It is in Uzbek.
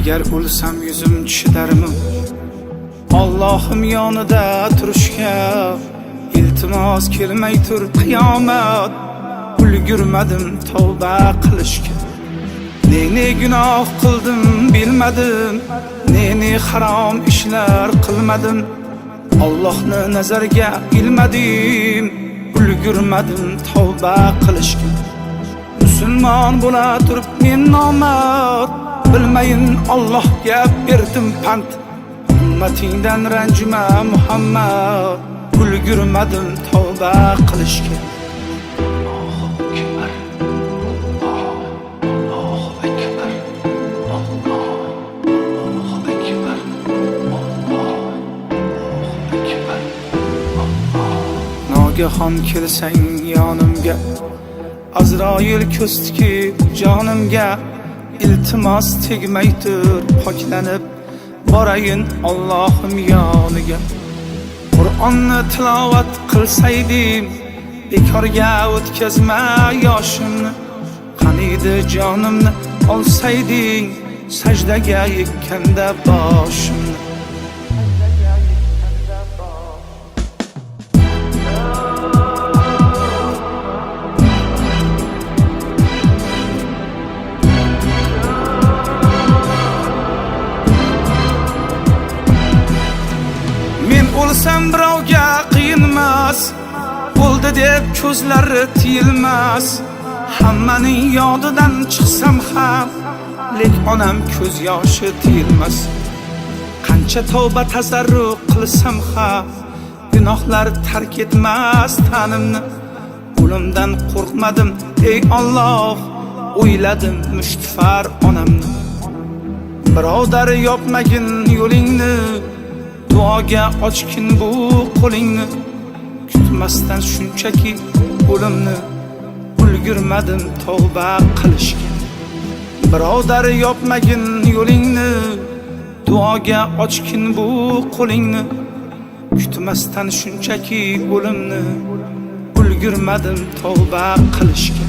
Agar o'lsam yuzim chidarmi Allohim yonida turishga? Iltimos kelmay tur qiyomat, ulgurmadim tavba qilishga. Ne ne gunoh qildim bilmadim, ne ne harom ishlar qilmadim. Allohni nazarga ilmadim, ulgurmadim tavba qilishga. Musulmon bo'la turib men nomard, bilmayin Allohga berdim pand. Ummatingdan ranjima Muhammad, ulgurmadim tavba qilishga. Allohu akbar. Allohu akbar. Allohu akbar. Allohu akbar. Nogahon kelsang yonimga, Azroil ko'z tikib jonimga. Iltimos tegmay tur poklanib, borayin Allohim yoniga. Qur'onni tilovat qilsaydim, bekorga o'tkazma yoshimni. Qaniydi jonimni olsayding, sajdaga yiqqanda boshimni. Men o'lsam birovga qiyinmas, bo'ldi deb ko'zlari tiyilmas. Hammaning yodidan chiqsam ham, lek onam ko'z yoshi tiyilmas. Qancha tavba tazarru qilsam ham, gunohlar tark etmas tanimni. O'limdan qo'rqmadim ey Alloh, o'yladim mushtifar onamni. Birodar yopmagin yo'lingni, duoga ochgin bu qo'lingni. Kutmasdan shunchaki o'limni, ulgurmadim tavba qilishga. Birodar yopmagin yo'lingni, duoga ochgin bu qo'lingni. Kutmasdan shunchaki o'limni, ulgurmadim tavba qilishga.